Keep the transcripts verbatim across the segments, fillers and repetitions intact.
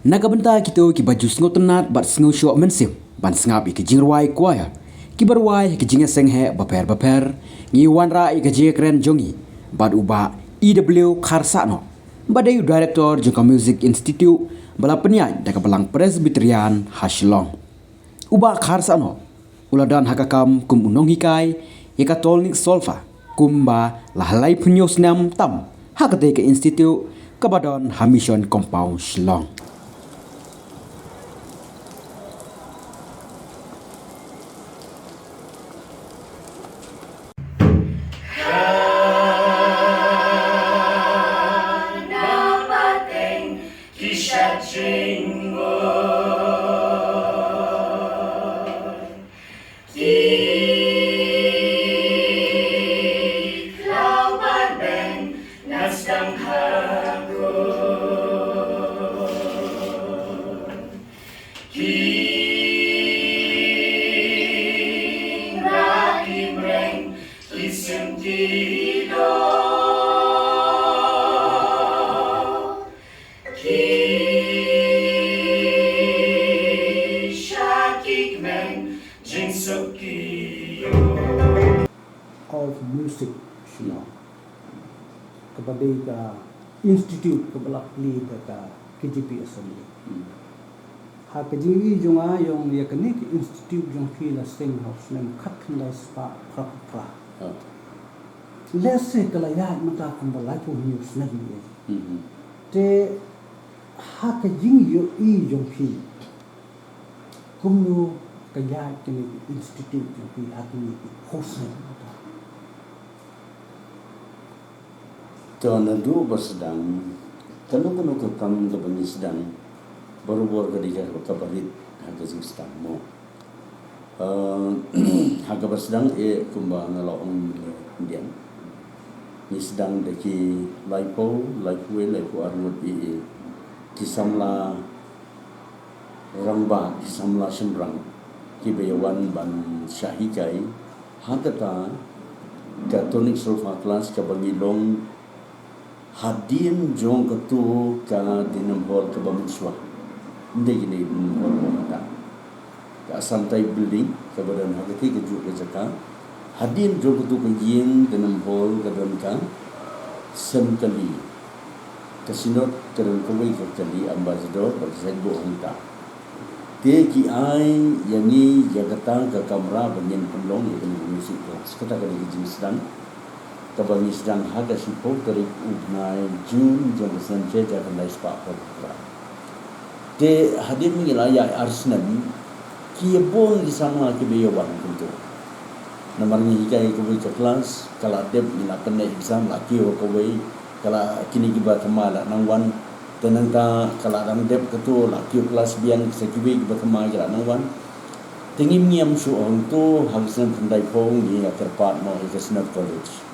Na ka bynta kito kiba ju sngewtynnat bad sngewshoh mynsiem ban sngap ïa ki jingrwai choir kiba rwai ha ki jingïaseng heh bapher bapher, ngi wanrah ïa ka jingkren jong ngi bad u Bah E W Kharsahnoh, ba dei u director jong ka Music Institute ba la pynïaid da ka Balang Presbyterian ha Shillong. U Bah Kharsahnoh u la don ha ka kam kum u nonghikai ïa ka tonic solfa kumba la laiphew snem tam ha katei ka institute kaba don ha Mission Compound Shillong. Of Music Shillong, kaba dei ka institute kaba la plie da ka K J P Assembly. Ha ka jingïohi jong nga, ïong ïa kane ka institute jong phi la seng ha u snem khatkhyndai spah phra phra. Lehse ka la ïaid mynta kumba laiphew hynñiew snem ïa. Te ha ka jingïohi jong phi, kumno ka ïaid kane ka institute jong phi ha kine ki phew snem mynta? To, naduh ba sdang, kano kano ka kam kaba ngi sdang, barabor ka dei kaba rit ha ka jingsdang mo. Eh, ha kaba sdang eh kumba nga la ong mynne, ngi sdang da ki laiphew, laiphew wei, laiphew ar ngut eh, eh, ki samla rangbah, ki samla shynrang kiba ïa wan ban shah hikai ha kata ka tonic solfa class kaba ngi long hadien jong kato ka Dinham Hall kaba mynshuwa. Ym dei kane Dinham Hall ba mynta, ka Assam Type Building kaba don ha katei kajuh ka jaka. Hadien jong kato ka ïing Dinham Hall ka don ka sem kali. Ka Synod ka don kawei ka kali, ambassador, bad ka sait buh hangta. Te ki ai ïa ngi ïa kata ka kamra ba ngin pynlong ïa kane ka music class. Kata ka dei ka jingsdang kaba ngi sdang ha ka shiphew tarik u bnai June jong ka snem shi hajar khyndai spah phra. Te hadien ngi la ïaid ar snem, ki ïa bun ki samla kiba ïa wan kumto. Namar ngi hikai kawei ka class, ka la dep, ngi la pynleit exam, la kiew kawei, ka la, kine kiba thymmai la nang wan. Te nangta ka la dang dep kato, la kiew class biang, sa kiwei kiba thymmai ki la nang wan. Te ngim ngiam shuh hangto, ha ka snem khyndaiphew ngi ïa kyrpad noh ïa ka Synod College.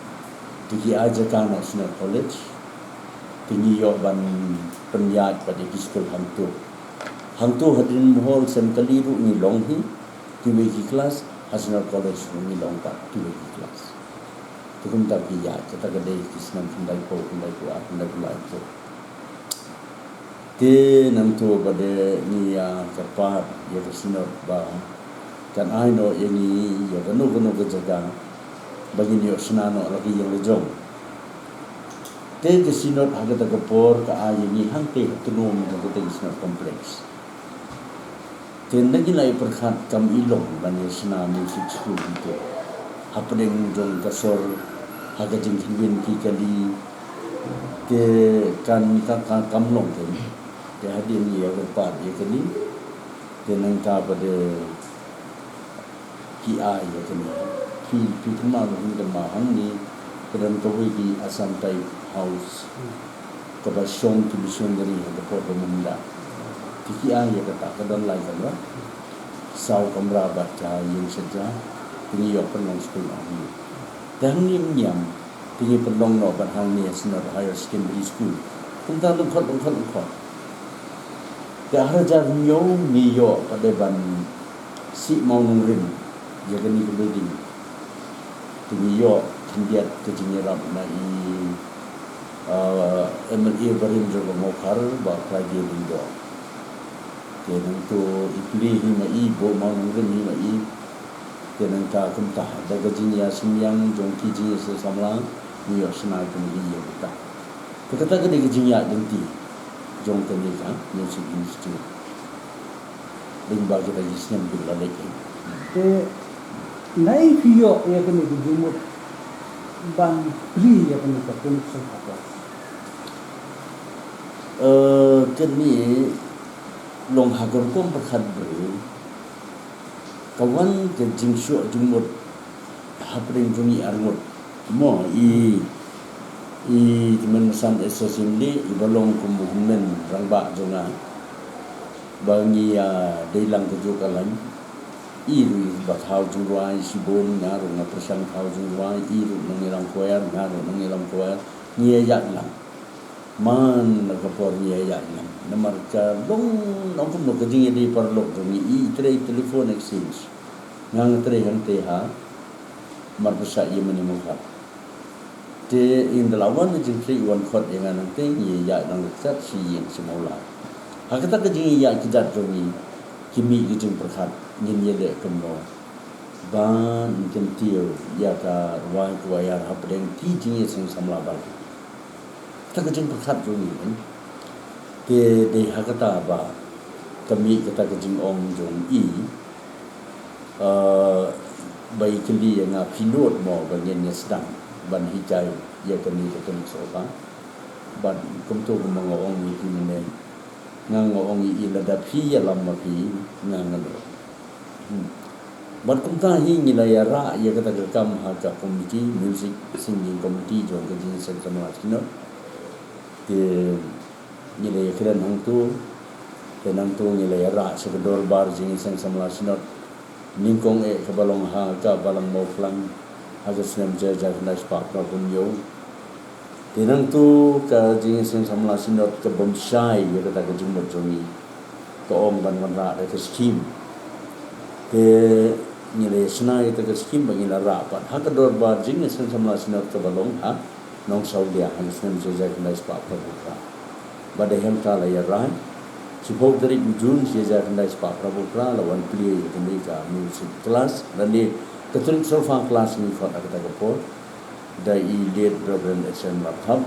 Te ki ai jaka noh Synod College. Te ngi ïoh ban pynïaid pat ïa ki skul hangto. Hangto ha Dinham Hall sem kali ruh ngi long hi kiwei ki class, ha Synod College ruh ngi long pat kiwei ki class. Te kumta ki ïaid, kata ka dei ki snem khyndaiphew, khyndaiphew ar, khyndaiphew lai to. Te nangto ba dei ngi ïa kyrpad ïa ka Synod ba kan ai noh ïa ngi ïa kano kano ka jaka ba ngin ïoh shna noh la ka ïing la jong. Te ka Synod ha kata ka por ka ai ïa ngi hangtei ha Tnum, ha kata ka Synod Complex. Te na ngi la ïa pyrkhat kam i long ban ïa shna music school te hapdeng jong ka sor ha ka jingkhynwin ki kali. Te kan ka, ka kam long te. Te hadien ngi ïa kyrpad ïa kane. Te nangta ba dei ki ai ïa kane. Phi, phi kynmaw, phi kynmaw hangne ka don kawei ki Assam Type House kaba shong ki missionary ha ka por ba mynta. Te ki ai ïa kata, ka don lai kamra. Saw kamra bad ka ïing sha ja. Te ngi ïoh pynlong skul noh hangne. Te hangne mynniam te ngi pynlong noh bad hangne Synod Higher Secondary School. Kumta lyngkhot, lyngkhot, lyngkhot. Te ha hajar hynñiew ngi ïoh pat de ban sih mawnongrim ïa kane ka building. Te ngi ïoh khyndiat ka jingïarap na i, ah, M L A barim jong ka Mawkhar, Bah Clyde Lyngdoh. Te nangta i plie hi ma i, bok ma nongrim hi ma i. Te nangta kumta da ka jingïasngewthuh jong ki jingïaseng samla, ngi ïoh shna kumne ïa kita. Te kata ka dei ka jingïaid lynti jong kane ka Music Institute. Lyngba kita ki snem ki la leit. Te naei phi ïoh ïa kane ka jingmut ban plie ïa kane ka tonic solfa class? Eh, kane long ha ka rukom pyrkhat briew. Ka wan ka jingshoh jingmut hapdeng jong ngi arngut. Mo i, i tymmen basan S S M D, i ba long kum u hynmen rangbah jong nga. Ba ngi ïa dei lang ka juk ka lain. I ruh i ba thaw jingrwai shibun, nga ruh nga pyrshang thaw jingrwai, i ruh nongïalam choir, nga ruh nongïalam choir. Ngi ïa ïaid lang. Man la ka por ngi ïa ïaid lang. Namar ka long nongkum noh ka jingïadei paralok jong ngi, i trei telephone exchange. Nga nga trei hangtei ha Marpyrshah ïa mane Mawkyrwat. Te ynda la wan ka jingtrei wan khot ïa nga nangtei, ngi ïa ïaid lang ryngkat shi ïing shi mawlai. Ha kata ka jingïaid kjat jong ngi, ki mih ki jingpyrkhat, ngin ïa leh kumno ban kyntiew ïa ka rwai choir hapdeng ki jingïaseng samla balang. Kata ka jingpyrkhat jong ngi, kan. Te dei ha kata ba ka mih kata ka jingong jong i, eh, ba i kylli ïa nga, phi nud mo ba ngin ïa sdang ban hikai ïa kane ka tonic solfa. Bad kumta kumba nga ong ïa phi mynne, nga nga ong ïa i, lada phi ïalam ma phi, nga nga nud. Hmm. Bad kumta hi ngi la ïa rah ïa kata ka kam ha ka committee, music singing committee jong ka Jingïaseng Samla Synod. Te ngi la ïa kren hangto, te nangto ngi la ïa rah sha ka dorbar Jingïaseng Samla Synod. Nyngkong eh kaba long ha ka Balang Mawphlang ha ka snem hajar khyndai spah phra phew hynñiew. Te nangto ka Jingïaseng Samla Synod ka bym shai ïa kata ka jingmut jong ngi. Ka ong ban wanrah da ka skim. Te ngi la ïa shna ïa kata ka skim bad ngi la rah pat ha ka dorbar Jingïaseng Samla Synod kaba long ha Nongsawlia ha ka snem shi hajar khyndai spah phra phew phra. Bad da hangta la ïa rai. Shiphew tarik u Jun shi hajar khyndai spah phra phew phra la wan plie ïa kane ka music class lane ka tonic solfa class ngi khot ha kata ka por. Da i Late Reverend H M Lapthap,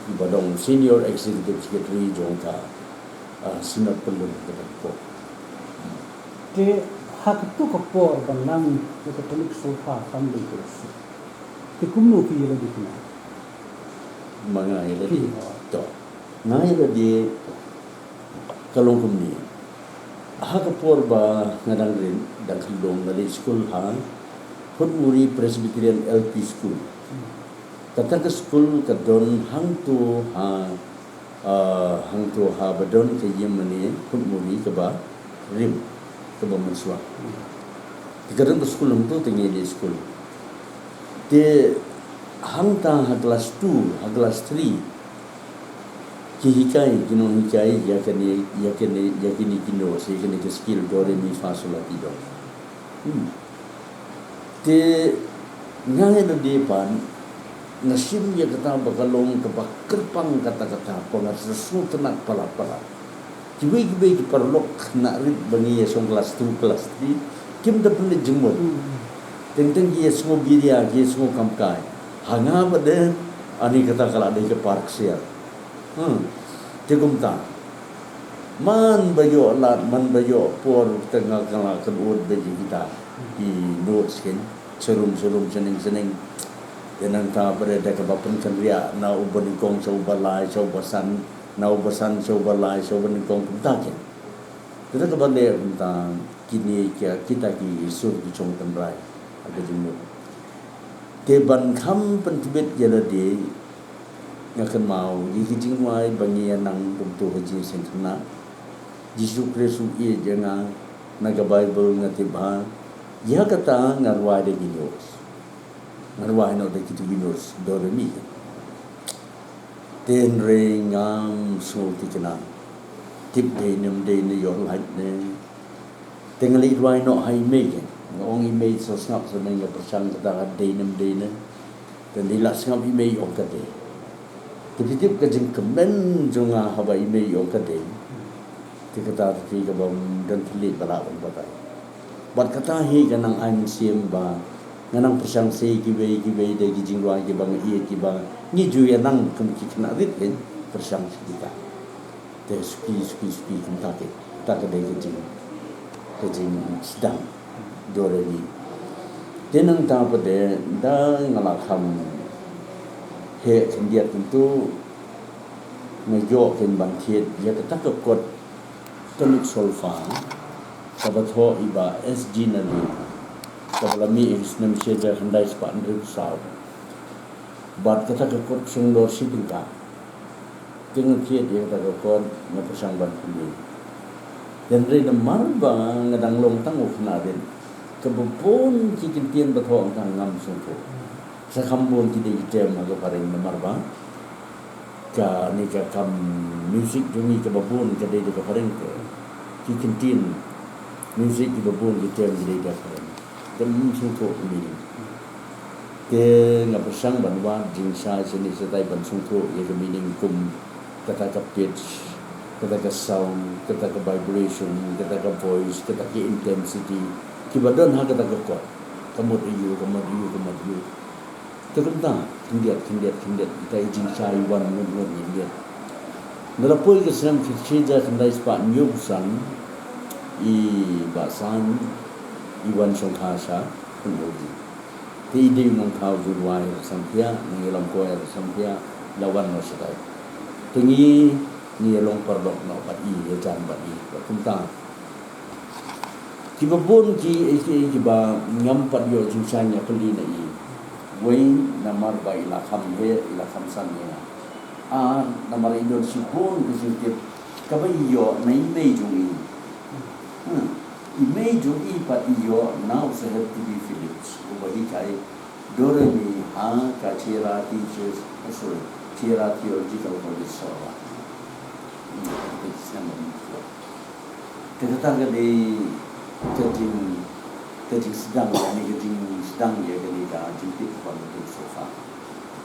i ba long Senior Executive Secretary jong ka, ah, Synod Pyllun kata ka por. Te ha kato ka por ba nang ïa ka tonic solfa kam dei ka rusa. Te kumno phi ïa lade kumne? Ma nga ïa lade. Phi, oh. To. Nga ïa lade ka long kumne. Ha ka por ba nga dang rit, dang khyllung, nga leit skul ha Phutmuri Presbyterian L P School. Hmm. Kata ka skul ka don hangto ha, ah, hangto ha ba don ka ïing mane Phutmuri kaba rim, kaba mynshuwa. Te ka don ka skul hangto te ngi leit skul. Te hangta ha class two, ha class three, ki hikai, ki nonghikai ïa kane, ïa kane, ïa kine ki notes, ïa kane ki scale do re mi fa sol la ti do. Hmm. Te nga ïa lade pat nga shim ïa kata ba ka long kaba kyrpang katta katta, ba nga sngewtynnat palat palat. Kiwei kiwei ki paralok khynnah rit ba ngi ïa shong class two, class three, kim da pynleit jingmut. Hmm. Teng teng ki ïa sngew biria, ki ïa sngew kamkai. Ha nga pat de, ani kata ka la dei ka par ksiar. Hmm. Te kumta. Man ba ïoh lad, man ba ïoh por, te nga ka la kynud beit ïa kita ki notes kin. Sharum sharum, shaneng shaneng. Te nangta pat de kaba pynkynriah na uba nyngkong sha uba lai, sha uba san, na uba san sha uba lai, sha uba nyngkong kumta kin. Te kaba leh kumta kine ki, kita ki sur ki shong tynrai ha ka jingmut. Te ban kham pyntbit ïa lade, nga kynmaw ïa ki jingrwai ba ngi ïa nang kumto ha Jingïaseng Khynnah. Jisu Khrist u ïeit ïa nga, na ka Baibl nga tip bha. Ïa kata nga rwai da ki notes. Nga rwai noh da kito ki notes do re mi. Te hynrei ngam sngewthikna. Tip dei ne ym dei, ne ïoh lait ne. Te nga leit rwai noh ha i mei. Nga ong i mei, sngap sngap, sngap, nga pyrshang kata ka dei ne ym dei ne. Te hynrei la sngap i mei i ong ka dei. Te phi tip ka jingkmen jong nga haba i mei i ong ka dei. Kata te kaba don thylliej ba lah ban batai. Bad kata hi ka nang ai mynsiem ba nga nang pyrshang sei kiwei kiwei de ki jingrwai kiba nga ïeit kiba ngi ju ïa nang kum ki khynnah rit, pyrshang sha kita. Te suki suki suki kumta te. Kata ka dei ka jing, ka jingsdang. Do re mi. Te nangta pat de da nga la kham heh khyndiat kumtu, nga ïoh kein ban thied ïa kata ka kot tonic solfa kaba thoh i Bah S G Nalin, kaba la mih ha u snem shi hajar khyndai spah hynriewphew saw. Bad kata ka kot shong dor shi tyngka. Te nga thied ïa kata ka kot, nga pyrshang ban pule. Hynrei namar ba nga dang long tang u khynnah rit, kaba bun ki kyntien ba thoh nga ngam sngewthuh. Sa kham bun ki dei ki term ha ka phareng namar ba kane ka kam music jong ngi kaba bun ka dei da ka phareng te. Ki kyntien music kiba bun ki term ki dei da ka phareng. Te ngam sngewthuh ka meaning. Te nga pyrshang ban wad jingshai shane shatai ban sngewthuh ïa ka meaning kum kata ka pitch, kata ka sound, kata ka vibration, kata ka voice, kata ka intensity, kiba don ha kata ka kot. Ka mut aiu, ka mut aiu, ka mut aiu. Te kumta khyndiat khyndiat khyndiat, kita i jingshai i wan ngut ngut ngut ngut. Na la poi ka snem shi hajar khyndai spah hynñiewphew san, i Bah San i wan shongkha sha Pynlong. Te i dei u nongthaw jingrwai ruh samphia, nongïalam kwai ruh samphia, la wan noh shatai. Te ngi, ngi ïa long paralok noh bad i, ïa jan bad i, bad kumta. Kiba bun ki, ki, kiba ngam pat ïoh jingshai ïa pynlong na i. Wei namar ba i la kham heh, i la kham san ïa nga. Ar namar i don shibun ki jingtip kaba i ïoh na i mei jong i. Hmm. I mei jong i pat i ïoh na u Saheeb T B Phillips, uba hikai Do Re Mi ha ka Chera Teachers, oh, sorry, Chera Theological College Sorwa. Hmm, ka dei snem ba mut. Te kata ka dei ka jing, ka jingsdang, ka dei ka jingsdang ïa kane ka jingtip ba nga tip so far.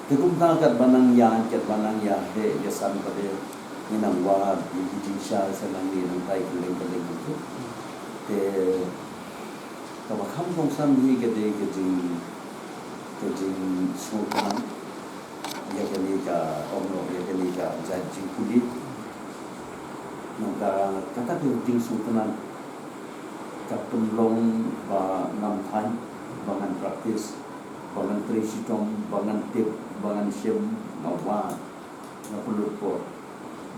Te kumta katba nang ïaid, katba nang ïaheh ïasan pat de, ngi nang wad ïa ki jingshai sha nang, ngi nang tai kylleng kylleng kumtu. Te kaba kham kongsan hi ka dei ka jing, ka jingsngewtynnat ïa kane ka, ong noh, ïa kane ka jait jingpule. Nangta kata ka jingsngewtynnat ka pynlong ba ngam thait, ba ngan practice, ba ngan trei shitom, ba ngan tip, ba ngan shim, nga wad, nga pynlut por.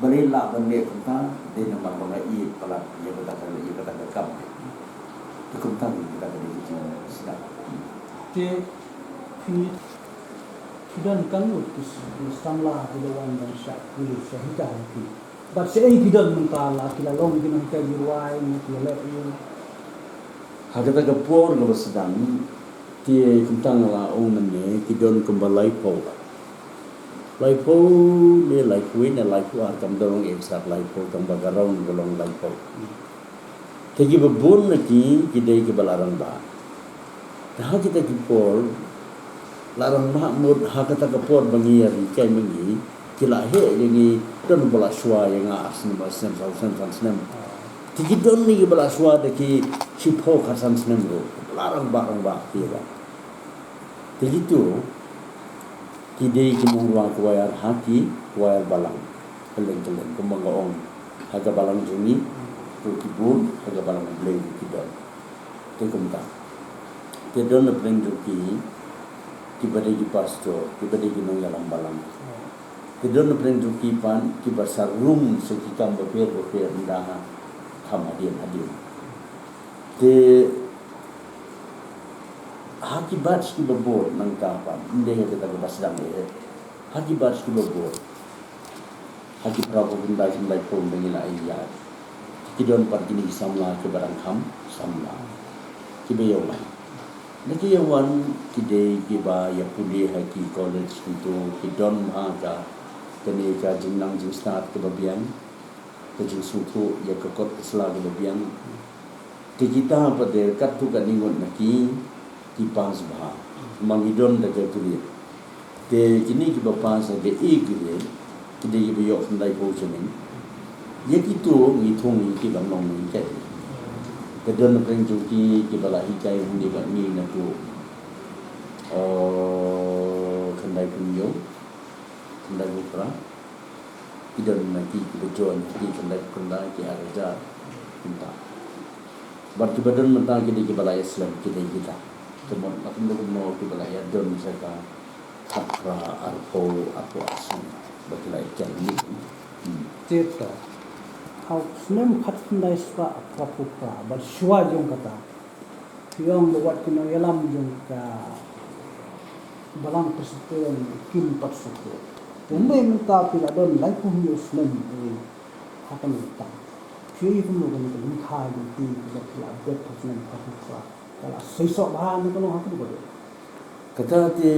Balei lah ban leh kumta? Dei namar ba nga ïeit palat ïa kata ka, ïa kata ka kam. Te kumta ngi, kata ka dei ka jingsdang. Te phi, phi don katno ki samla kiba wan ban shah pule sha hikai ha phi? Bad shaei ki don mynta, la ki la long ki nonghikai jingrwai ne ki la leh ïa? Ha kata ka por kaba sdang, te kumta nga la ong mynne, ki don kumba laiphew. Laiphew ne laiphew ne laiphew ar, kam don long exact laiphew, tang ba ka round ka long laiphew. Te kiba bun na ki, ki dei kiba la rangbah. Te ha kita ki por, la rangbah mut ha kata ka por ba ngi ïahikai ma ngi, ki la heh ïa ngi, don ba la shuwa ïa nga ar snem, ar snem, saw snem, san snem. Te ki don ne kiba la shuwa da ki shiphew khatsan snem ruh, la rangbah rangbah ki ïa. Te kito ki dei ki nongrwai choir ha ki choir balang. Kylleng kylleng kumba nga ong, ha ka balang jong ngi ruh ki bun, ha ka balang U Blei ruh ki don. Te kumta. Te don na pdeng jong ki, kiba dei ki pastor, kiba dei ki nongïalam balang. Te don na pdeng jong ki pat, kiba sa rung sha ki kam bapher bapher, ynda kham hadien hadien. Te ha ki batch kiba bud nangta pat, ym dei ha kata kaba sdang eh. Ha ki batch kiba bud, ha ki phra phew khyndai, khyndai phew ba ngi la ïaid, ki don pat kine ki samla kiba dang kham samla, kiba ïa wan. Na ki ïa wan ki dei kiba ïa pule ha ki college, kumto ki don ha ka, kane ka jingnang jingstad kaba biang, ka jingsngewthuh ïa ka kot ka sla kaba biang. Te kita pat de katto katne ngut na ki, ki pass bha. Ma ngi don da ka grade. Te kine kiba pass ha ka A grade, ki dei kiba ïoh khyndai phew shilling. Ïa kito ngi thung ïa ki ban long ngi kai. Ka don na pdeng jong ki kiba la hikai hangne bad ngi naduh, eh, khyndai phew hynñiew, khyndai phew phra. Ki don na ki kiba join, ki khyndai phew khyndai, ki ar hajar, kumta. Bad kiba don mynta ki dei kiba la ïaslem, ki dei kita. Kumno, kumno, kumno kiba la ïadon sha ka khatphra arphew, arphew ar snem ba ki la ïa kem ni. Hmm. Te to. Ha u snem khatkhyndai spah phra phew phra, bad shuwa jong kata, phi ong ba wat ki nongïalam jong ka Balang President kim pat sukut. Te mynta phi la don laiphew hynñiew snem, eh, ha kane ka tang. Phi ïohi kumno kane ka lyngkha jong phi kaba phi la bet ha u snem phra phew phra? Ka la seisoh bha ne kano, ha kano ka dei? Kata te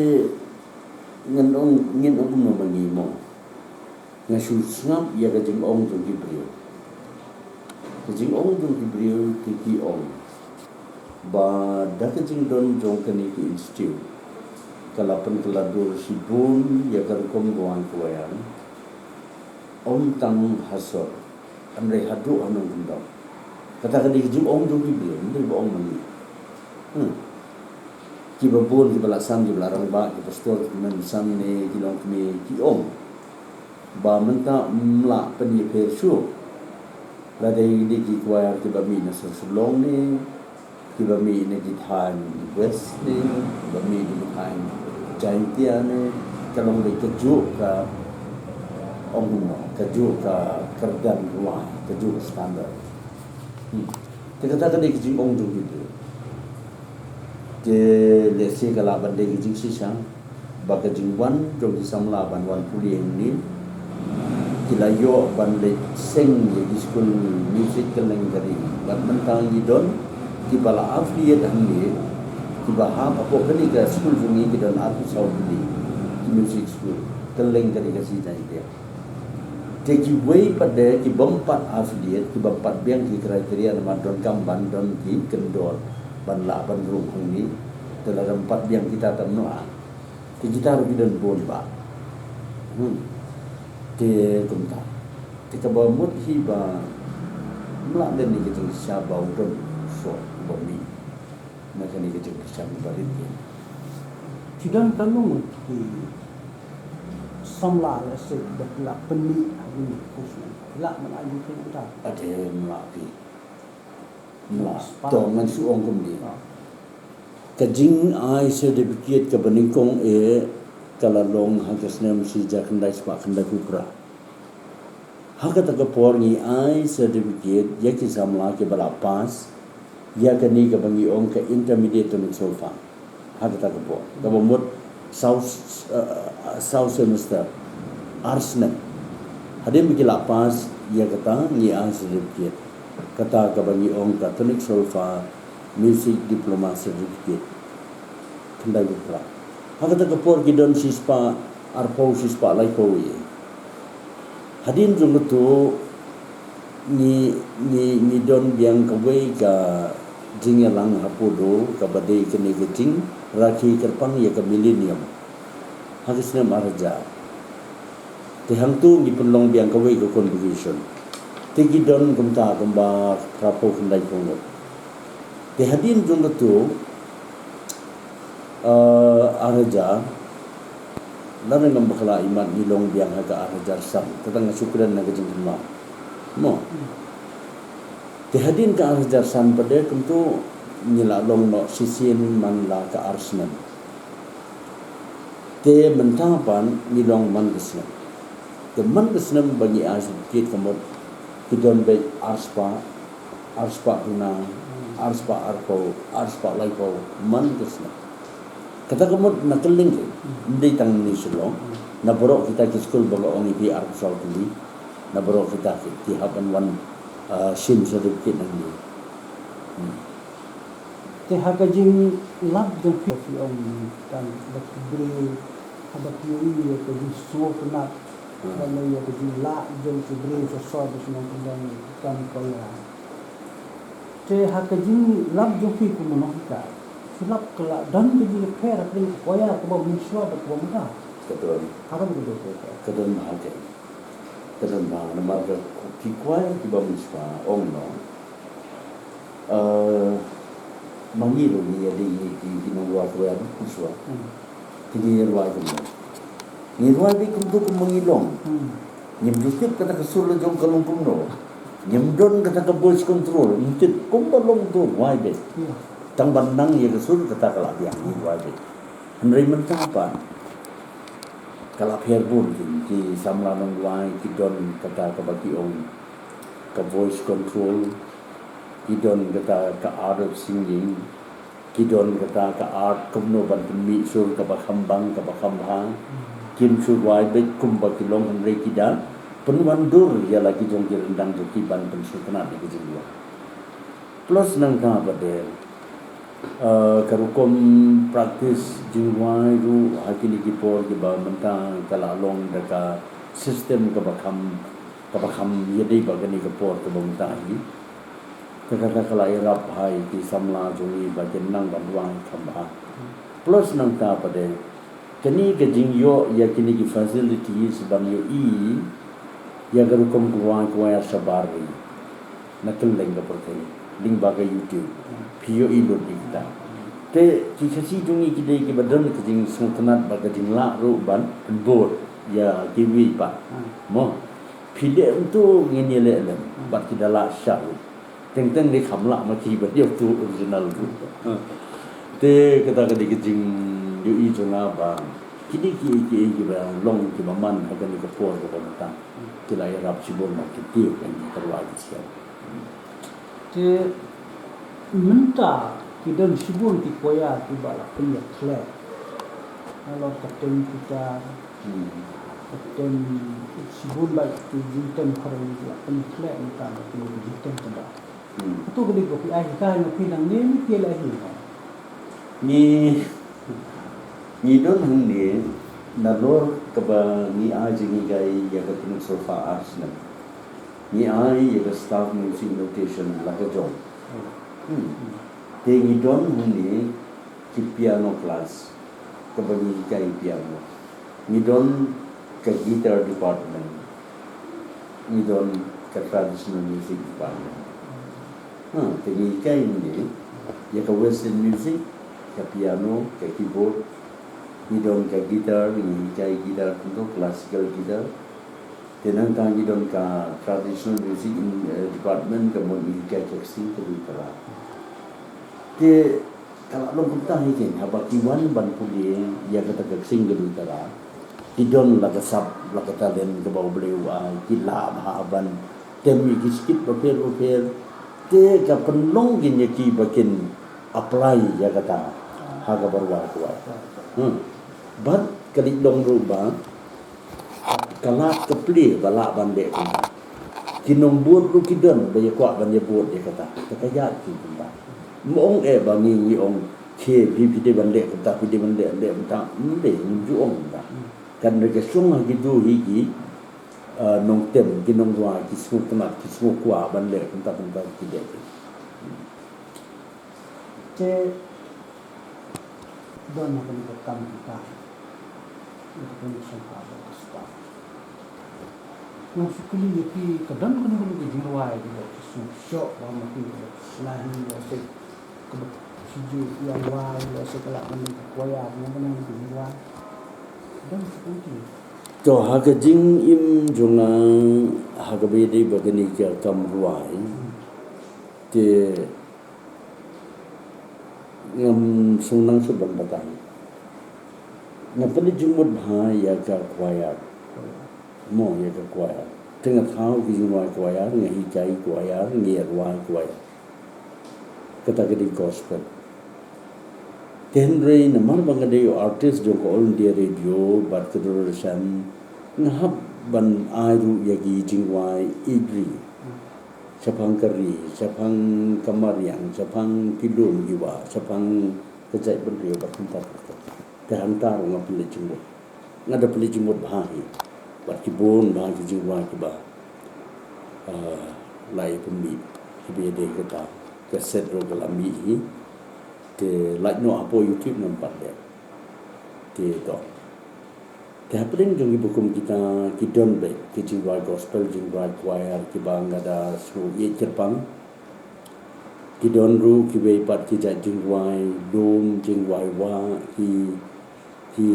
ngin ong, ngin ong kumno ma ngi mo. Nga shu sngap ïa ka jingong jong ki briew. Ka jingong jong ki briew te ki ong ba da ka jingdon jong kane ka institute ka la pynkylla dur shibun ïa ka rukom kawei kawei. Ym tang ha sor, hynrei haduh ha nongkyndong. Kata ka dei ka jingong jong ki briew, ym dei ba ong ma ngi. Hmm. Kiba bun, kiba la san, kiba la rangbah, ki pastor, ki mem san ne ki longkmie, ki ong ba mynta ym lah pynïapher shuh. Lada dei ki choir kiba mih na Shillong ne, kiba mih na ki thaiñ West ne, kiba mih na ki thaiñ Jaintia ne, ka long dei kajuh ka, ong kumno, kajuh ka kyrdan rwai, kajuh ka standard. Hmm. Te kata ka dei ka jingong jong ki briew. Te lehse ka lah ban dei ka jingshisha ba ka jingwan jong ki samla ban wan pule hangne, ki la ïoh ban leit seng ïa ki skul music kylleng ka ri. Bad mynta ngi don kiba la affiliate hangne, kiba hap hapoh kane ka skul jong ngi ki don arphew saw tylli ki music school kylleng ka ri Khasi Jaiñtia. Te kiwei pat de ki bym pat affiliate, ki bym pat biang ki criteria, namar donkam ban don ki kyndor ban lah ban rung hangne. Te lada ym pat biang kita te ym lah. Te kita ruh ki don bun bah. Hmm. Te kumta. Te kaba mut hi ba ym lah lehse ka jingshisha ba u don soh ba mih na kane ka jingkyrshan ba rit. Ki don katno ngut ki samla lehse ba ki la pynmih ha kine ki course ne? Ki lah ban ai jingkren kumta? Ade, ym lah phi. Ym lah. Spah. To ngan shu ong kumne. Ah. Ka jingai certificate kaba nyngkong eh ka la long ha ka snem shi hajar khyndai spah khyndai phew phra. Ha kata ka por ngi ai certificate ïa ki samla kiba la pass ïa kane kaba ngi ong ka intermediate tonic solfa. Ha kata ka por kaba mut saw, eh, saw semester, ar snem. Hadien ba ki la pass ïa kata ngi ai certificate, kata kaba ngi ong ka tonic solfa music diploma certificate. Khyndai phew phra. Ha kata ka por ki don shispah arphew, shispah laiphew ïa. Hadien jong kato ngi, ngi, ngi don biang kawei ka jingïalang hapoh do kaba dei kane ka jingrakhe kyrpang ïa ka millennium ha ka snem ar hajar. Te hangto ngi pynlong biang kawei ka convocation. Te ki don kumta kumba phra phew khyndai phew ngut. Te hadien jong kato, eh, ar hajar, lada ngam bakla imat ngi long biang ha ka ar hajar san. Kata nga shu kren na ka jingkynmaw. Mo. Te hadien ka ar hajar san pat de kumto ngi la long noh shisien man la ka ar snem. Te mynta pat ngi long man ka snem. Te man ka snem ba ngi ai certificate ka mut ki don beit ar spah, ar spah duna, ar spah arphew, ar spah laiphew man ka snem. Kata ka mut na kylleng ka ri, ym dei tang na Shillong, na baroh kita ki skul ba nga ong ïa phi arphew saw tylli, na baroh kita ki, ki hap ban wan, ah, shim certificate nangne. Hmm. Te ha ka jinglap jong phi, phi ong tang ba ki briew, haba phi ïohi ïa ka jingsngewtynnat, hmm, lane ïa ka jinglah jong ki briew sha sor ba shnong kyndong kam koya. Te ha ka jinglap jong phi kum u nonghikai, phi lap ka la don ka jingïapher hapdeng ka koya kaba mynshuwa bad kaba mynta? Ka don. Ha kaba ka don ka. Ka don bha ka. Ka don ba namar ka ki kwai kiba mynshuwa ong no. Eh, ma ngi ruh ngi ïa dei ngi ki, ki nongrwai kwai ruh mynshuwa. Hmm. Ki ngi rwai kumno. Ngi rwai beit kumto kumba ngi long. Hmm. Ngim ju tip kata ka sur la jong ka long kumno. Ngim don kata ka voice control. Ngim tip kumba long to rwai beit. Hmm. Tang ban nang ïa ka sur kata ka la biang ngi rwai beit. Hynrei mynta pat ka la pher bun ki, ki samla nongrwai ki don kata kaba ki ong ka voice control, ki don kata ka art of singing, ki don kata ka art kumno ban pynmih sur kaba kham bang kaba kham bha. Kim shu rwai beit kumba ki long hynrei ki da pynwandur ïa la ki jong ki ryndang jong ki ban pynsngewtynnat ïa ka jingrwai. Plus nangta pat de, eh, ka rukom practice jingrwai ruh ha kine ki por kiba mynta ka la long da ka system kaba kham, kaba kham ïadei bad kane ka por kaba mynta hi. Ka, ka, ka, ka la ïarap ha ki samla jong ngi ba kin nang ban rwai kham bha. Plus nangta pat de, kane ka jingïoh ïa kine ki facilities ban ïohi ïa ka rukom kwai kwai shabar ri na kylleng ka pyrthei lyngba ka YouTube. Phi ïohi lut ïa kita. Te ki Khasi jong ngi ki dei kiba don ka jingsngewtynnat bad ka jinglah ruh ban bud ïa kiwei pat. Mo. Phi dei uto ngin ïaleh lem bad ki da lah shah ruh. Teng teng dei kham lah ma ki ba dei uto original ruh. Te kata ka dei ka jingïohi jong nga ba ki dei ki, ki, kiba long kiba man ha kane ka por kaba mynta. Ki la ïarap shibun ba ki tip ïa ka rwai ka siat. Te mynta ki don shibun ki kwai kiba la pynïakhleh. Nalor ka tem kita Hmm. Ka tem shibun ba ki jingtem khare la pynïakhleh mynta ba ki jingtem kaba. Hmm. Kato ka dei ko phi ai ka na phi nang ne ni phi la hi. Ngi, ngi don hangne nalor kaba ngi ai jinghikai ïa ka Peninsula Arts ne. Ngi ai ïa ka staff music notation la ka jong. Hmm. Te ngi don hangne ki piano class, kaba ngi hikai piano. Ngi don ka guitar department. Ngi don ka traditional music department. Ha, te ngi hikai ngi ïa ka western music, ka piano, ka keyboard. Ngi don ka guitar, ngi hikai guitar kumto, classical guitar. Te nangta ngi don ka traditional music in, eh, department, ka mut ngi hikai ka ksing ka dei ka la. Te ka la long kumta hi ken, haba ki wan ban pule ïa kata ka ksing ka dei ka la. Ki don la ka sap, la ka talent kaba U Blei u ai, ki lah bha ban tem ïa ki skit bapher bapher. Te ka pynlong kin ïa ki ba kin apply ïa kata ha kaba rwai kwai. Hmm. Bad ka dei long ruh ba ka lad ka plie ba lah ban leh kumta. Ki nongbud ruh ki don ba ïa kwah ban ïa bud ïa kata. Te ka ïaid ki kumta. Ym ong eh ba ngi ngi ong, "Khie phi, phi dei ban leh kumta, phi dei ban leh, leh kumta." Ym dei, ngim ju ong kumta. Kan dei ka shong ha kito hi ki, ah, nongtem, ki nongrwai, ki sngewtynnat, ki sngewkwah ban leh kumta kumta ki dei. Te don ha kane ka kam kita. Ïa ka pynshong ka ba ka staff. Nga shu kylli ïa phi, ka don kano kano ka jingrwai kaba phi sngewshoh ba ma phi, kaba phi sngewshoh ïa se, kaba phi ju ïa rwai ïa se, ka lah ban don ka kwaya, kano kano ka jingrwai. Don shu kylli. To ha ka jingim jong nga, ha kaba ïadei bad kane ka kam rwai. Hmm. Te ngam sngewsih shuh ban batai. Nga pynleit jingmut bha ïa ka choir. Mo, ïa ka choir. Te nga thaw ki jingrwai choir, nga hikai choir, nga rwai choir. Kata ka dei gospel. Te hynrei namar ba nga dei u artist jong ka All India Radio bad ka Doordarshan, nga hap ban ai ruh ïa ki jingrwai ïeit ri. Shaphang ka ri, shaphang ka mariang, shaphang ki lum ki wah, shaphang ka jaitbynriew bad kumta kumta. Te hangta ruh nga pynleit jingmut. Nga da pynleit jingmut bha hi. Bad ki bun bha ki jingrwai kiba, ah, la ïa pynmih, kiba ïadei kata. Ka set ruh ka la mih hi. Te lait noh hapoh YouTube ngam pat leh. Te to. Te hapdeng jong kiba kum kita ki don beit ki jingrwai gospel, jingrwai choir kiba nga da shu ïeit kyrpang. Ki don ruh kiwei pat ki jait jingrwai lum, jingrwai wah, ki, ki,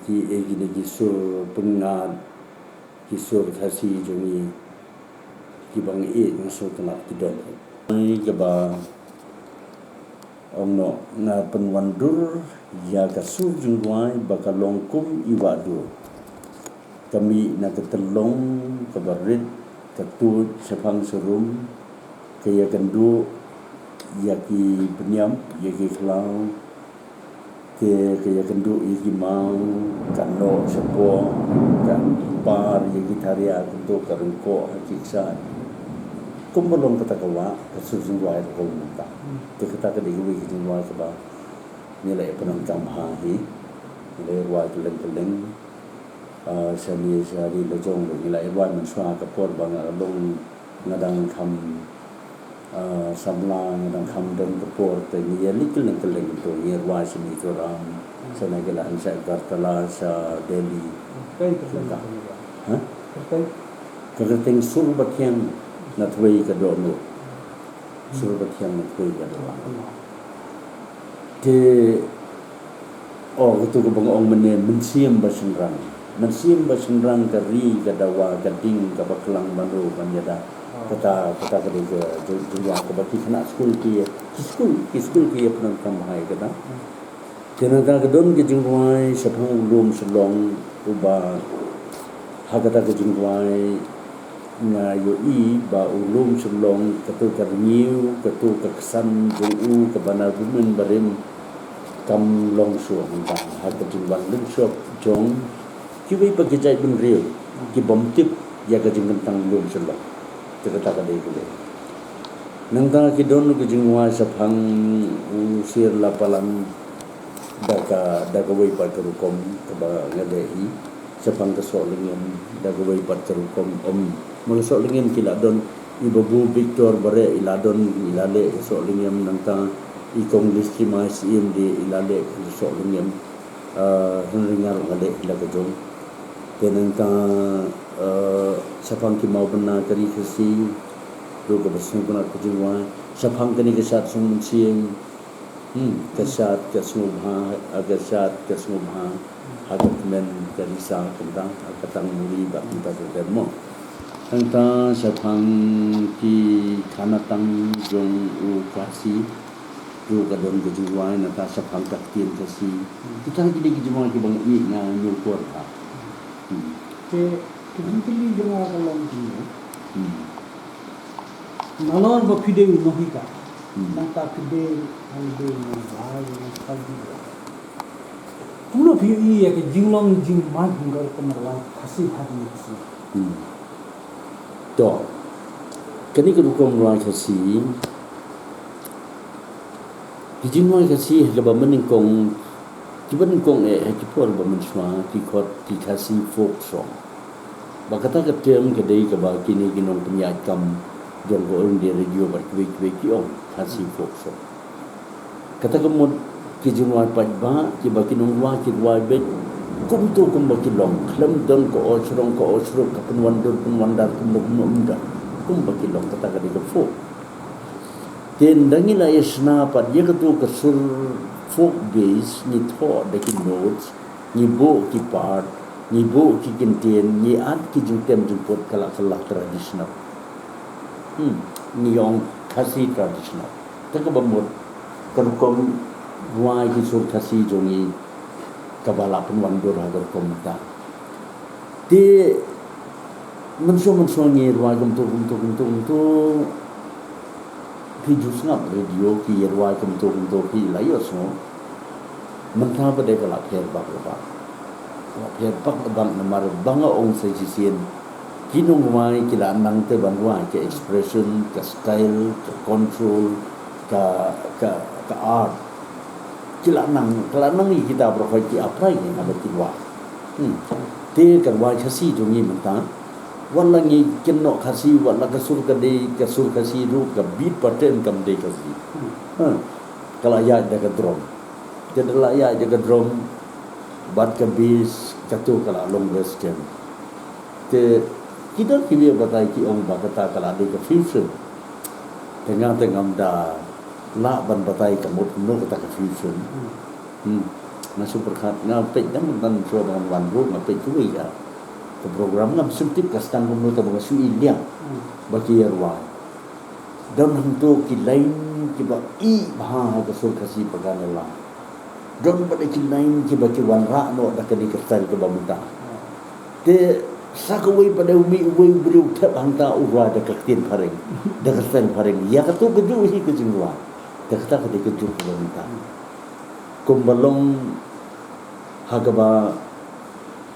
ki, eh, kine ki sur pyngngad, ki sur Khasi jong ngi, kiba nga ïeit nga sngewtynnat ki don. Ai kaba ong noh, nga pynwandur ïa ka sur jingrwai ba ka long kum i wah dur. Ka mih na ka tyllong kaba rit, ka tuid shaphang sharum, ka ïakynduh ïa ki bniap, ïa ki khlaw, te ka ïakynduh ïa ki maw, ka noh shapoh, ka par ïa ki tharia, ka tuh ka ryngkoh ha ki kshaid. Kumba long kata ka wah, ka sur jingrwai ka long mynta. Te kata ka dei kawei ka jingrwai kaba ngi la ïa pyndonkam bha hi. Ngi la ïa rwai kylleng kylleng. Ah, shane shane la jong ruh ngi la ïa rwai mynshuwa ka por ba nga long, nga dang kham, ah, samla, nga dang kham don ka por, te ngi ïa leit kylleng kylleng, to ngi ïa rwai sha Mizoram, sha na ki la, sha Agartala, sha Delhi. Kyrteng, kyrteng, kyrteng. Ha? Kyrteng. Ka kyrteng Sur Bathiang na Thwei Ka Dohnud. Sur Bathiang na Thwei Ka Dohnud. Te, oh, katu kaba nga ong mynne, mynsiem ba shynrang. Mynsiem ba shynrang, ka ri, ka dawa, ka ding, kaba klang mano ban ïada. Kata, kata ka dei ka jing-, jingrwai kaba ki khynnah skul ki, ki skul, ki skul ki ïa pyndonkam bha ïa kata. Te nangta ka don ka jingrwai shaphang u lum Shillong, uba ha kata ka jingrwai nga ïohi ba u lum Shillong, kato ka rngiew, kato ka ksan jong u kaba na bymmen barim, kam long shuh hangta ha ka jingwan lynshop jong kiwei pat ki jaitbynriew kibym tip ïa ka jingkyntang lum Shillong. Te kata ka dei kawei. Nangta ki don ka jingrwai shaphang u Sir Lapalam, da ka, da kawei pat ka rukom kaba nga leh hi, shaphang ka Sohlingim, da kawei pat ka rukom, em, ma ka Sohlingim ki la don, i Babu Victor Bareh i la don, i la leh ka Sohlingim, nangta i Kong Listri Mai Syiem de i la leh ka Sohlingim, eh, hynrei nga ruh nga leh hi la ka jong. Te nangta, eh, shaphang ki mawbynna ka Ri Khasi ruh kaba sngewtynnat ka jingrwai, shaphang kane ka Shad Sung Mynsiem, Hmm, ka shad ka sngewbha, ah, ka shad ka sngewbha ha ka kmen ka risa, kumta ha ka tang muri bad kumta ter ter mo. Tangta shaphang ki khanatang jong u Khasi ruh ka don ka jingrwai, nangta shaphang ka ktien Khasi. Kita ki dei ki jingrwai kiba nga ïohi nga ñiewkor bha. Hmm. Te ka jingkylli jong nga ka long kumne. Hmm. Nalor ba phi dei u nonghikai. Hmm. Nangta phi dei, phi dei u nonghikai, u nonghikai. Kumno phi ïohi ïa ka jinglong jingmad jong ka rukom rwai Khasi ha kane ka shnong? Hmm. To, kane ka rukom rwai Khasi, ki jingrwai Khasi ha kaba mynnyngkong, kiba nyngkong eh ha ki por ba mynshuwa ki khot ki Khasi folk song. Ba kata ka term ka dei kaba kine ki nongpynïaid kam jong ka All India Radio bad kiwei kiwei ki ong Khasi folk song. Kata ka mut ki jingrwai paidbah kiba ki nongrwai ki rwai beit kumto kumba ki long, khlem don ka osrong ka osruk, ka pynwandur pynwandar kumno kumno, ym don, kumba ki long, kata ka dei ka folk. Te ynda ngi la ïa shna pat ïa kato ka sur folk base, ngi thoh da ki notes, ngi buh ki part, ngi buh ki kyntien, ngi add ki jingtem jingput, ka la, ka la traditional. Hmm, ngi ong Khasi traditional. Te kaba mut ka rukom rwai ki sur Khasi jong ngi kaba la pynwandur ha ka rukom mynta. Te mynshuwa mynshuwa ngi rwai kumto kumto kumto kumto. Phi ju sngap radio ki ïa rwai kumto kumto, phi la ïohsngew. Mynta pat de ka la pher bak la bak. Ka la pher bak la bak namar ba nga ong sa shisien, ki nongrwai ki la nang te ban rwai, ka expression, ka style, ka control, ka, ka, ka art. Ki la nang, ka la nang ïa kita baroh ki apply ïa kaba ki rwai. Hmm. Te ka rwai Khasi jong ngi mynta, wat la ngi kynnoh Khasi, wat la ka sur ka dei ka sur Khasi ruh, ka beat pattern kam dei Khasi. Hmm. Ka la ïaid da ka drum. Te da la ïaid da ka drum bad ka bass, Kato ka la long western. Te ki don kiwei batai ki ong ba kata ka la dei ka fusion. Te nga te ngam da lah ban batai ka mut kumno kata ka fusion. Hmm. Nga shu pyrkhat, nga peit dang ban shu ban wan ruh, nga peit kiwei ka program, ngam shu tip ka stang kumno, te ba nga shu ïa liang ba ki ïa rwai. Don hangto ki lain kiba ih bha ha ka sur Khasi ba ka la. Don pat ki lain kiba ki wanrah noh da kane ka style kaba mynta. Te sa kawei pat u mih uwei u briew thep hangta u rwai da ka ktien phareng, da ka style phareng. Ïa kato kajuh hi ka jingrwai. Te kata ka dei kajuh kaba mynta. Kumba long ha kaba,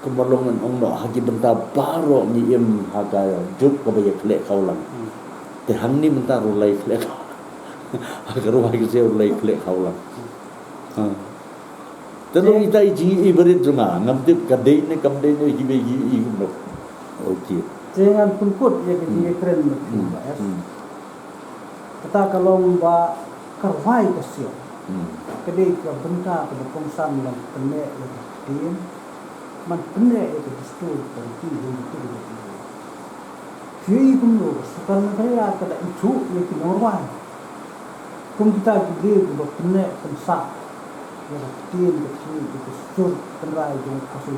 kumba long ngan ong noh, ha ki bynta baroh ngi im ha ka juk kaba ïa khleh khawlang. Hmm. Te hangne mynta ruh la ïa khleh khawlang. Ha ka rwai ka siaw ruh la ïa khleh khawlang. Ha. Te long ita i jingïohi barit jong nga, ngam tip ka dei ne kam dei ne, kiwei ki ïohi kumno. Okay. Te ngan pynkut ïa ka jingïakren. Hmm. Kata ka long ba ka rwai ka siaw. Hmm. Ka dei ka bynta kaba kongsan ban pynneh ïa ka ktien, ban pynneh ïa ka dustur ka riti jong ka ktien. Phi ïohi kumno ka sorkar Meghalaya ka da ithuh ïa ki nongrwai kum kita ki briew kiba pynneh pynsah ïa ka ktien, ka ktien, ka dustur tynrai jong ka Khasi.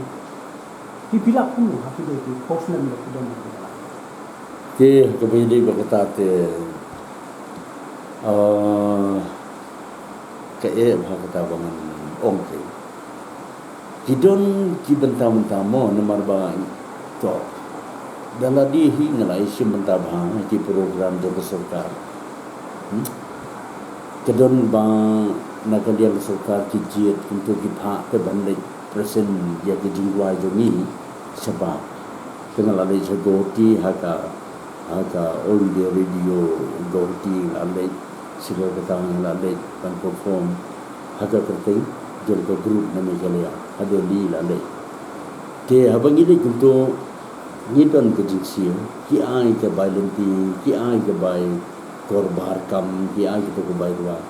Ki phi lah kumno ha ki dei ki postman ba ki don ha ki. Te kaba ïadei bad kata te, ah, ka eh bha kata ba ngan ong te. Ki don ki bynta bynta mo, namar ba to da lade hi nga la ïashim bynta bha ha ki program jong ka sorkar. Hmm? Ka don ba na ka liang ka sorkar ki jied kumto ki phah te ban leit present ïa ki jingrwai jong ngi shabar. Te nga la leit sha Guwahati ha ka, ha ka All India Radio Guwahati nga la leit, sha Kolkata nga la leit ban perform ha ka kyrteng jong ka group na Meghalaya, ha Delhi la leit. Te haba ngi leit kumto ngi don ka jingsiew, ki ai ka bai lynti, ki ai ka bai kor bhar kam, ki ai kito ka bai rwai.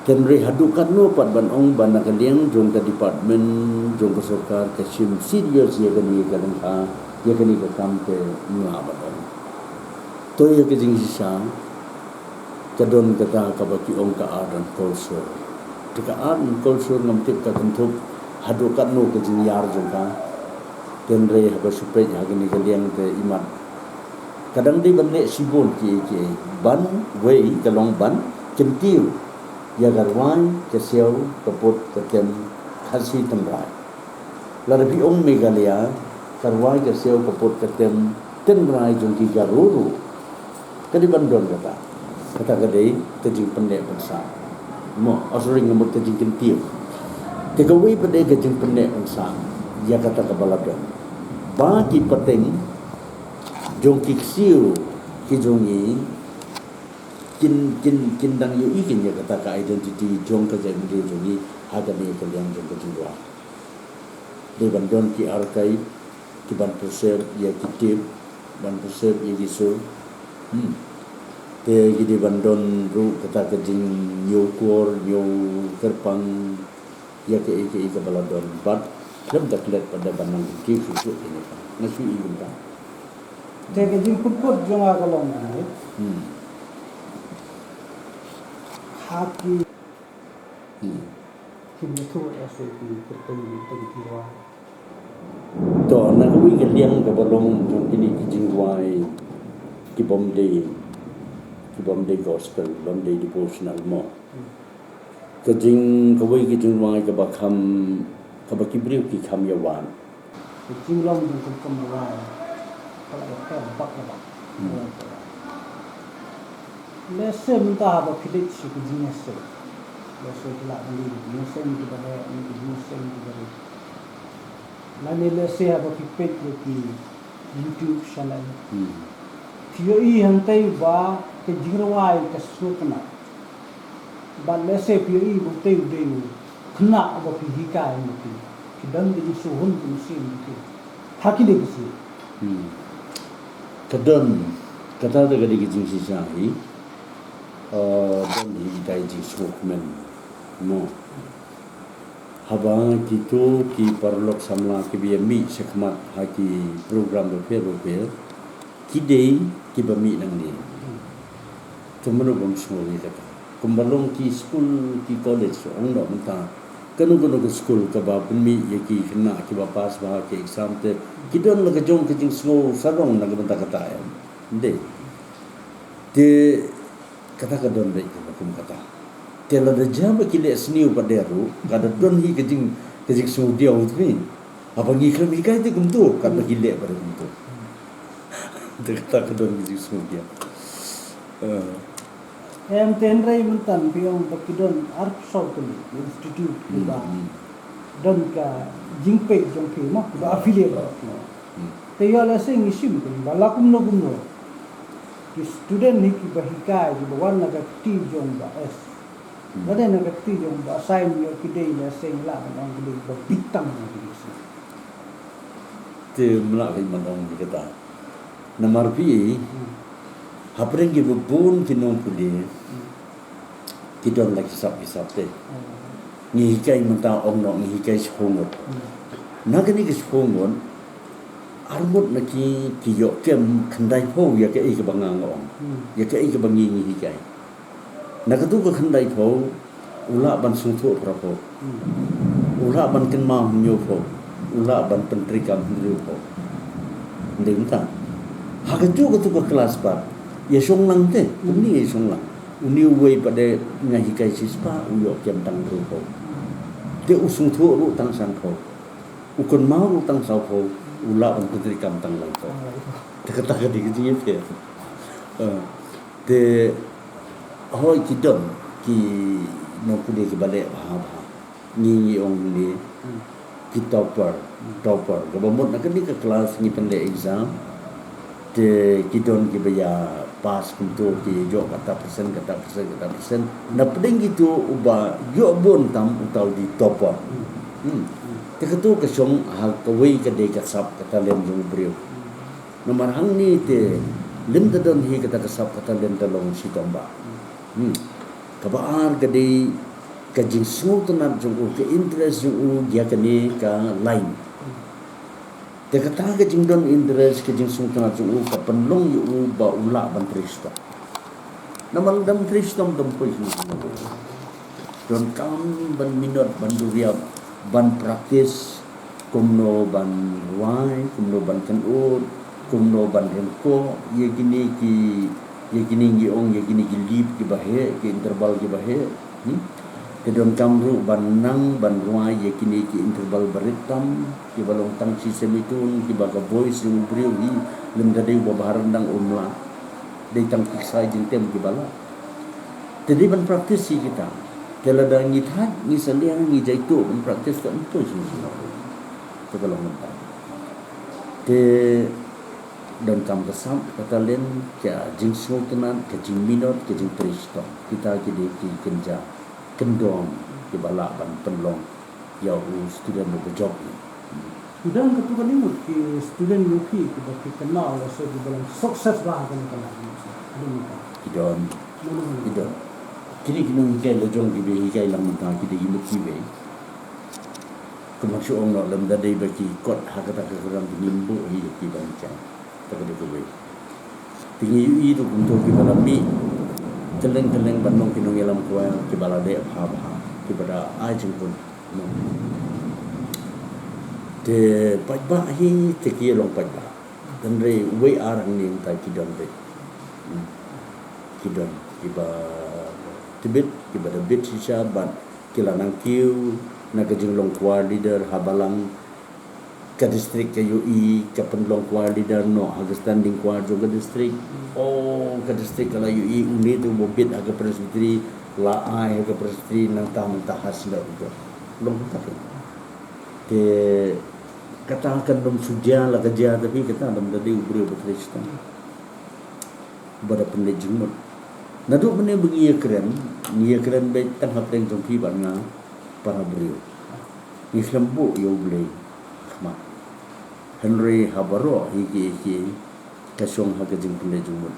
Hynrei haduh katno pat ban ong ba na ka liang jong ka department jong ka sorkar ka shim serious ïa kane ka lyngkha, ïa kane ka kam te nga ban ong. To ïa ka jingshisha ka don kata kaba ki ong ka art and culture. Te ka art and culture ngam tip ka kynthup haduh katno ka jingïar jong ka. Hynrei haba shu peit ha kane ka liang te imat ka dang dei ban leh shibun kiei kiei. Ban wei ka long ban kyntiew ïa ka rwai ka siaw ka put ka tem Khasi tynrai. Lada phi ong Meghalaya, ka rwai ka siaw ka put ka tem tynrai jong ki Garo ruh ka dei ban don kata. Kata ka dei ka jingpynneh pynsah. Mo, oh, sorry, nga mut ka jingkyntiew. Te kawei pat dei ka jingpynneh pynsah ïa kata kaba la don. Ba ki pateng jong ki ksiew ki jong ngi kin, kin, kin dang ïohi kin ïa kata ka identity jong ka jaitbynriew jong ngi ha kane ka liang jong ka jingrwai. Dei ban don ki archive ki ban preserve ïa ki tape, ban preserve ïa ki sur. Hmm. Te ki dei ban don ruh kata ka jingñiewkor, ñiewkyrpang ïa kaei kaei kaba la don. Bad khlem da klet pat da ban nang ki shuh shuh ïa kane. Nga shu ïohi kumta. Te ka jingpynkut jong nga ka long kumne. Hmm. Ha ki Hmm. Kim ïathuh ïa shuh ki kyrteng jingteng ki rwai. To, na kawei ka liang kaba long jong kine ki jingrwai ki bym dei, ki bym dei gospel, bym dei devotional mo. Hmm. Ka jing, kawei ka jingrwai kaba kham, kaba ki briew ki kham ïa wad. Ka jinglong jong ka kam rwai ka la ïa pher bak la bak. Hmm. Lehse mynta haba phi leit sha ki jingïaseng, lehse ki la ban dei ki jingïaseng kiba heh ne ki jingïaseng kiba rit. Lane lehse haba phi peit ïa ki YouTube channel, hmm, phi ïohi hangtei ba ka jingrwai ka sngewtynnat. Bad lehse phi ïohi ba utei u dei u khynnah uba phi hikai ma phi. Phi don ka jingsngewhun ka mynsiem ma phi ha kine ki sngi. Hmm. Ka don, kata te ka dei ka jingshisha hi. Eh, don hi kita ki jingsngewkmen mo. Haba kito ki paralok samla kiba ïa mih shakhmat ha ki program bapher bapher, ki dei kiba mih nangne. To mano bym sngew ïa kata. Kumba long ki skul ki college, ong noh mynta, kano kano ka skul kaba pynmih ïa ki khynnah kiba pass bha ki exam te, ki don la ka jong ka jingsngew sarong na ka bynta kata, em. Dei. Te kata ka don beit kaba kum kata. Te lada jia ba ki leh sniew pat de ruh, ka da don hi ka jing, ka jingsngewdiaw tu hi. Haba ngi khlem hikai te kumto, katba ki leh pat de kumto. Te kata ka don ka jingsngewdiaw. Eh. Em, te hynrei mynta phi ong ba ki don arphew saw tylli institute kiba don ka jingpeit jong phi mo, kiba affiliate. Te ïoh lehse ngi shim kumba la kumno kumno. Ki student hi kiba hikai, kiba wan na ka kti jong Bah S. Lada na ka kti jong Bah Syme ïoh ki dei lehse ngi lah ban ong ki dei ba bit tam na ki dei. Te mla ka man ong ki kata. Namar phi, hapdeng kiba bun ki nongpule, ki don la ki sap ki sap te. Ngi hikai mynta ong noh ngi hikai shiphew ngut. Na kane ka shiphew ngut, ar ngut na ki, ki ïoh kem khyndaiphew ïa kaei kaba nga nga ong. Ïa kaei kaba ngi ngi hikai. Na katu ka khyndaiphew, u lah ban sngewthuh phraphew. U lah ban kynmaw hynñiewphew. U lah ban pyntreikam hynriewphew. Ym dei mynta. Ha kajuh katu ka klas pat, ïa shong lang te, kumne ïa shong lang. Une uwei pat de nga hikai shispah, u ïoh kem tang hynriewphew. Te u sngewthuh ruh tang sanphew. U kynmaw ruh tang sawphew, u lah ban pyntreikam tang laiphew. Te kata ka dei ka jingïapher. Eh, te hooid ki don ki nongpule kiba leh bha bha. Ngi ngi ong ngi ki topper, topper. Kaba mut na kane ka klas ngi pynleh exam. Te ki don kiba ïa pass kumto ki ïa ïoh kata percent, kata percent, kata percent. Na pdeng kito uba ïoh bun tam uta u dei topper. Hmm. Te kato ka shong ha kawei ka dei ka sap ka talent jong u briew. Namar hangne te lym da don hi kata ka sap ka talent da long shitom bah. Hmm. Kaba ar ka dei ka jingsngewtynnat jong u, ka interest jong u ïa kane ka line. Te kata ka jingdon interest, ka jingsngewtynnat jong u ka pynlong ïa u ba u lah ban trei shitom. Namar lada ym trei shitom dam poi shuh. Donkam ban minot, ban duriap, ban practice kumno ban rwai, kumno ban kynud, kumno ban ryngkoh ïa kine ki, ïa kine ngi ong ïa kine ki leap kiba heh, ki interval kiba heh. Hmm? Te donkam ruh ban nang ban rwai ïa kine ki interval barit tam, kiba long tang shi semitone, kiba ka voice jong u briew hi lymda dei uba bha ryndang um lah. Dei tang ki ksai jingtem kiba lah. Te dei ban practice ïa kita. Te lada ngi thait, ngi salia, ngi jaituh ban practice, te ym poi shuh shuh. Te ka long mynta. Te donkam ka sap, ka talent, ka jingsngewtynnat, ka jingminot, ka jingtrei shitom. Kita ki dei ki kynja kyndong kiba lah ban pynlong ïa u student uba jop. Ki don katto katne ngut ki student jong phi kiba phi kynmaw lehse kiba long success bha ha kane ka line? Ki don. Mano mano? Ki don. Kine ki nonghikai la jong kiba hikai lang mynta ki dei ki mut kiwei. Kumba shu ong noh, lymda dei ba ki kot ha kata ka program, ki nym buh hi ïa ki ban hikai. Kata ka dei kawei. Te ngi ïohi ruh kumto kiba la mih kylleng kylleng ban long ki nongïalam choir kiba la leh bha bha, kiba da ai jingkun. Te paidbah hi te ki long paidbah. Hynrei uwei ar hangne, mynta ki don beit. Hmm. Ki don kiba tbit, kiba da bit shisha bad ki la nang kiew na ka jinglong choir leader ha balang. Ka district ka ïohi, ka pynlong choir leader noh ha ka standing choir jong ka district. Oh, ka district ka la ïohi, une te uba bit ha ka presbytery, la ai ha ka presbytery, nangta mynta ha synod ruh. Long kumta. Te kata kan ym shu jia, la ka jia, tapi kata lymda dei u briew uba trei shitom, uba da pynleit jingmut. Naduh mynne ba ngi ïakren, ngi ïakren beit tang hapdeng jong phi bad nga para briew. Ngi khlem buh ïa U Blei khmat. Hynrei ha baroh hi kiei kiei ka shong ha ka jingpynleit jingmut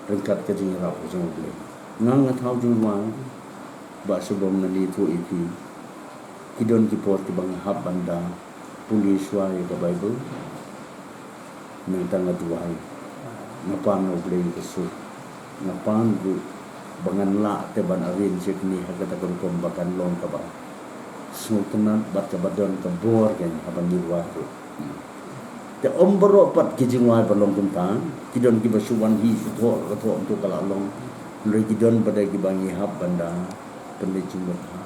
ryngkat ka jingïarap ka jong U Blei. Nga nga thaw jingrwai, Bah Shibun, ngan ïathuh ïa phi. Ki don ki por kiba nga hap ban da pule shuwa ïa ka Baibl. Nangta nga duwai, nga pan na U Blei ïa ka sur. Nga pan ruh ba ngan lah te ban arrange ïa kine ha kata ka rukom ba kan long kaba sngewtynnat bad kaba don ka bor kein haba ngi duwai ruh. Te ym baroh pat ki jingduwai ba long kumta, ki don kiba shu wan hi shu thoh, ka thoh, ntu ka la long. Hynrei ki don pat de kiba ngi hap ban da pynleit jingmut ha.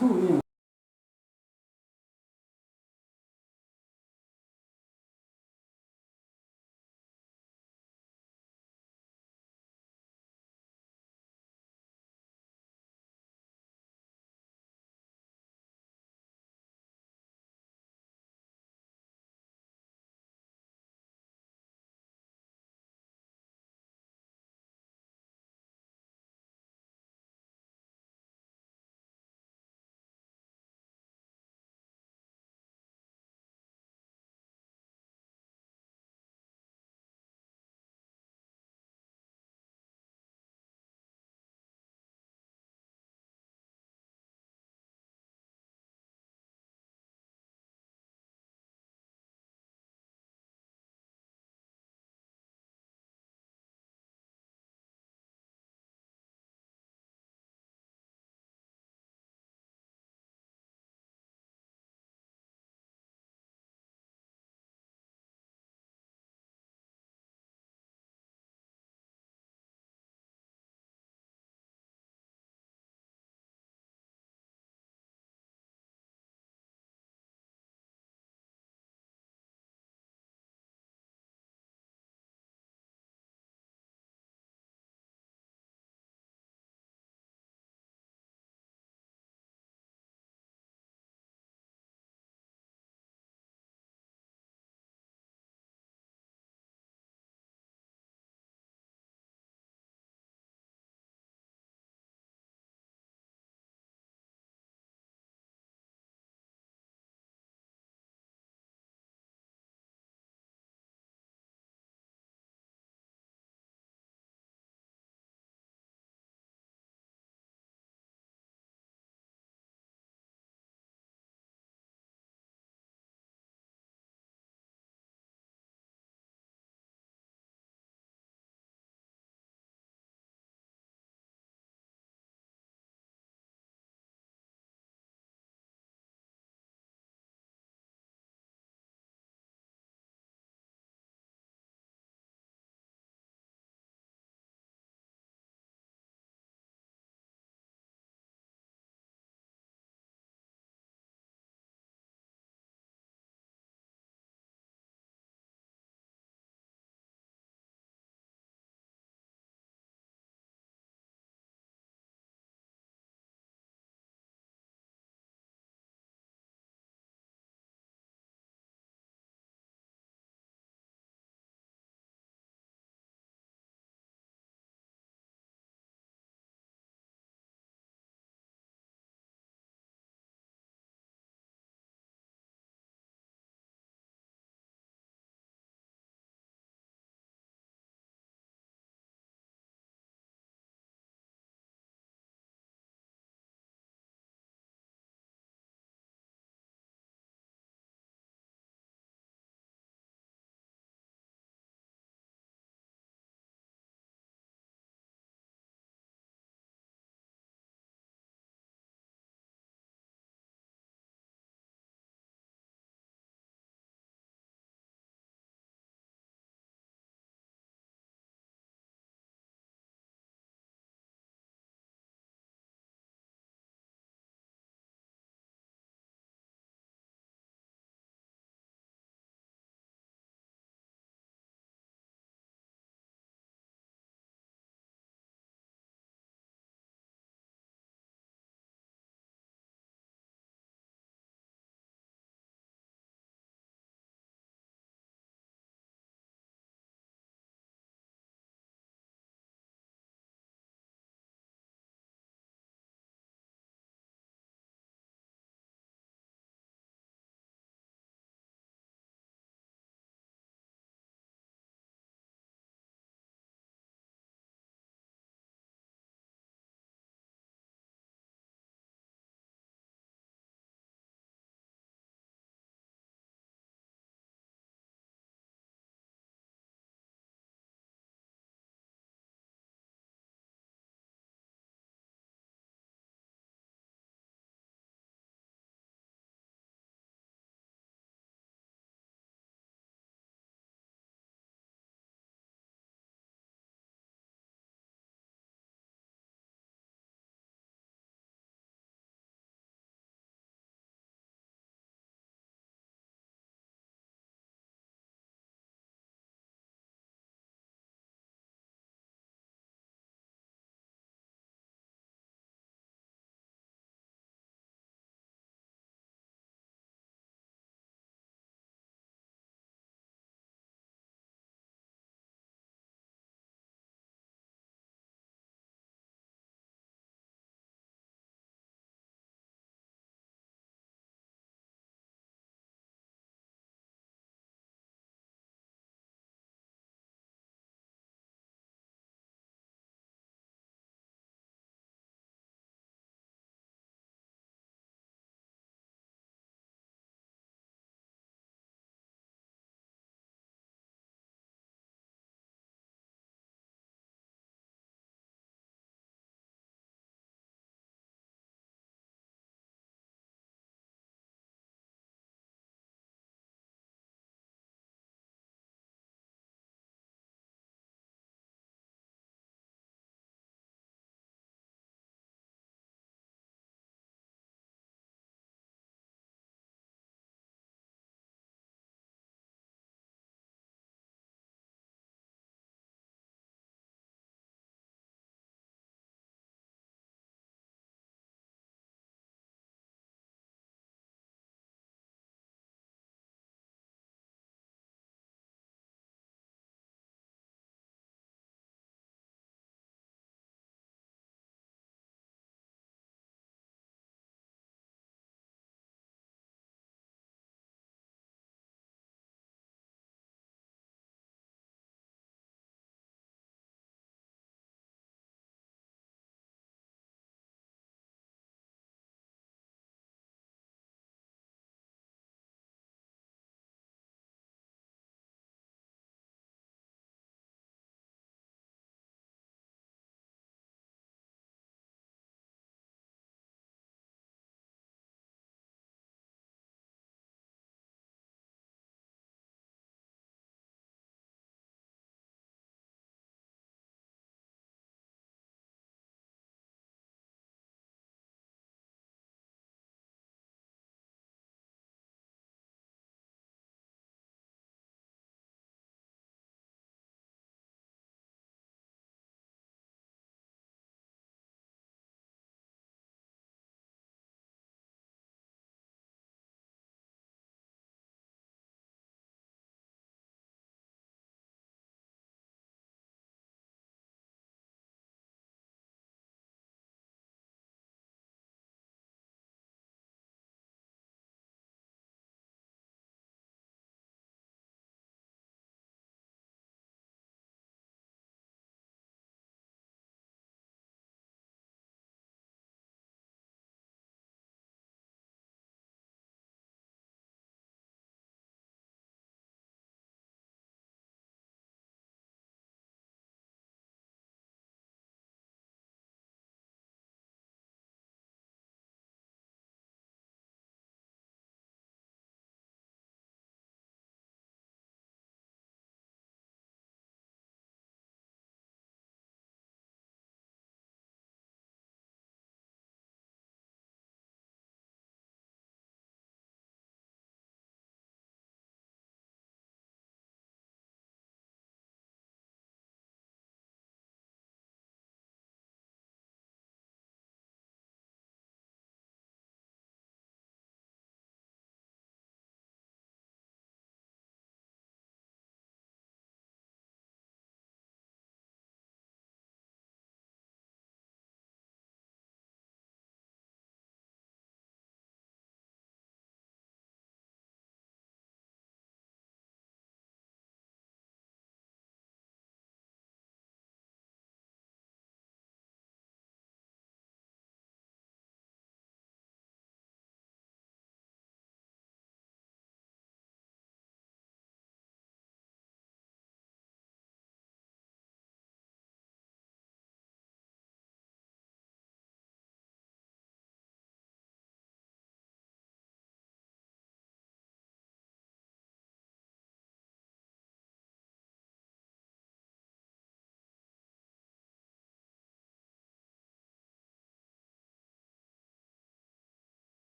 Pu ïa.